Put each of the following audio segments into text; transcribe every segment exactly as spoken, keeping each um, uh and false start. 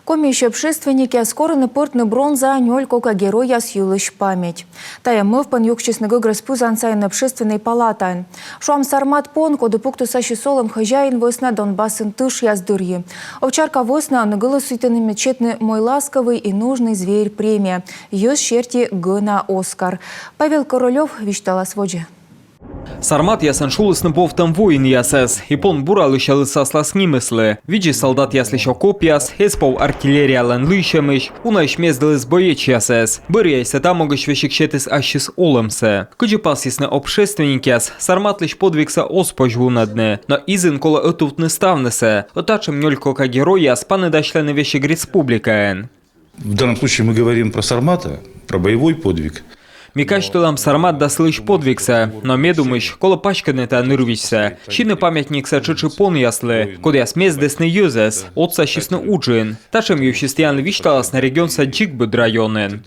Комиысь общественникъяс корӧны пӧртны бронзаӧ нёль кока геройяс йылысь память. Тайӧ мӧвпӧн юксисны гӧгрӧс пызан сайын Общественнӧй палатаын. Шуам, Сармат пон, коді пуктіс ассьыс олӧм хозяин вӧсна Донбассын тышъяс дырйи. Овчарка вӧсна ӧні гӧлӧсуйтӧны, мед сетны «Мой ласковый и нужный зверь» премия. Йӧз серти гӧна Оскар. Павел Королёв висьталас водзӧ. Сарматъясӧн шулісны бовтӧм воинъясӧс, и пон буралысьӧлыс аслас нимыслы. Видзис солдатъяслысь окопъяс, эз пов артиллериялӧн лыйсьӧмысь, унаысь мездыліс боечьясӧс. Бӧръяйсӧ та могысь весиг сетіс ассьыс олӧмсӧ. Кыдзи пасйисны общественникъяс, Сарматлысь подвигсӧ оз позь вунӧдны, но изын колӧ ӧтувтны ставнысӧ. Ӧд татшӧм нёль кока геройяс паныдасьлӧны весиг республикаын. В данном случае мы говорим про Сармата, про боевой подвиг. Ми казьтылам Сармат да сылысь подвигсӧ, но ме думысь, колӧ паськӧдны та нырвизьсӧ, сины памятниксӧ тшӧтш и понъяслы, кодъяс мездісны йӧзӧс, отсасисны уджын. Татшӧм йывсьыс тіянлы висьталасны регионса дзик быд районын.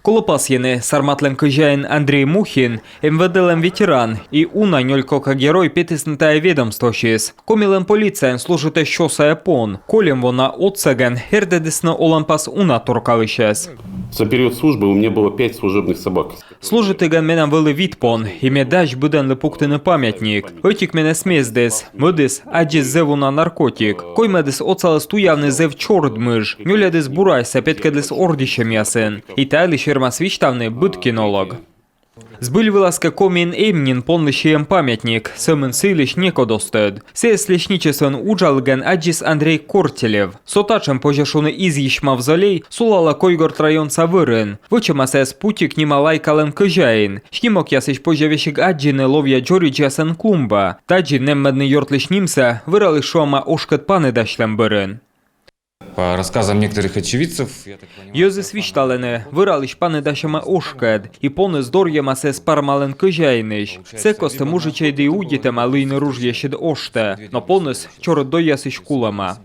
Колӧ пасйыны, Сарматлӧн кӧзяин Андрей Мухин, МВД-лӧн ветеран и уна нёль кока герой петісны тайӧ ведомствосьыс. Комилӧн полицияын служитӧ сё сайӧ пон. Кольӧм во на отсӧгӧн эрдӧдісны олӧмпас уна торкалысьӧс. За период службы у меня было пять служебных собак. Служитігӧн менам вӧлі вит пон, и ме дась быдӧнлы пуктыны памятник. Ӧтик менӧс мездіс, мӧдыс аддзис зэв уна наркотик, коймӧдыс отсаліс туявны зэв чорыд мыж, нёльӧдыс бурайсӧ петкӧдліс ордйысьӧмъясын. И та йылысь вермас висьтавны быд кинолог. Збыль вылас кӧ, Комиын эм нин понлы сійӧн памятник, сӧмын сы йылысь некод оз тӧд. Сійӧс лесничествоын уджалігӧн аддзис Андрей Кортелев. Со татшӧм, позьӧ шуны, изйысь мавзолей сулалӧ Койгорт районса вӧрын. Вӧчӧма сійӧс Путик нима лайкалӧн кӧзяин. Снимокъясысь позьӧ весиг аддзыны ловъя дзоридзьясӧн клумба. Тадзи нэммӧдны ёртлысь нимсӧ вӧраліс, шуама, ошкӧд паныдасьлӧм бӧрын. По рассказам некоторых очевидцев, я так понимаю, йӧзыс висьталӧны, вӧралысь паныдасьӧма ошкӧд, и поныс дорйӧма сійӧс Пармалӧн кӧзяинысь. Сы кості мужичӧйді удитӧма лыйны ружьесьыд оштӧ, но поныс чорыд дойясысь кулӧма.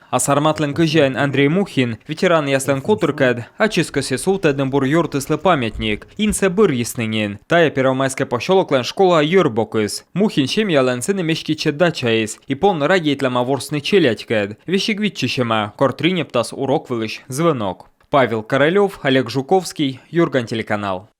А Сарматлӧн кӧзяин Андрей Мухин ветеранъяслӧн котыркӧд ачыс кӧсйӧ сувтӧдны бур ёртыслы памятник. Инсӧ бӧрйисны нин. Тайӧ Первомайскӧй посёлоклӧн школа йӧр бокыс. Мухин семьялӧн сэні меститчӧ дачаыс, и пон радейтлӧма ворсны челядькӧд. Весиг виччысьӧма, кор триньӧбтас урок вылысь звӧнок. Павел Королёв, Олег Жуковский, «Юрган» телеканал.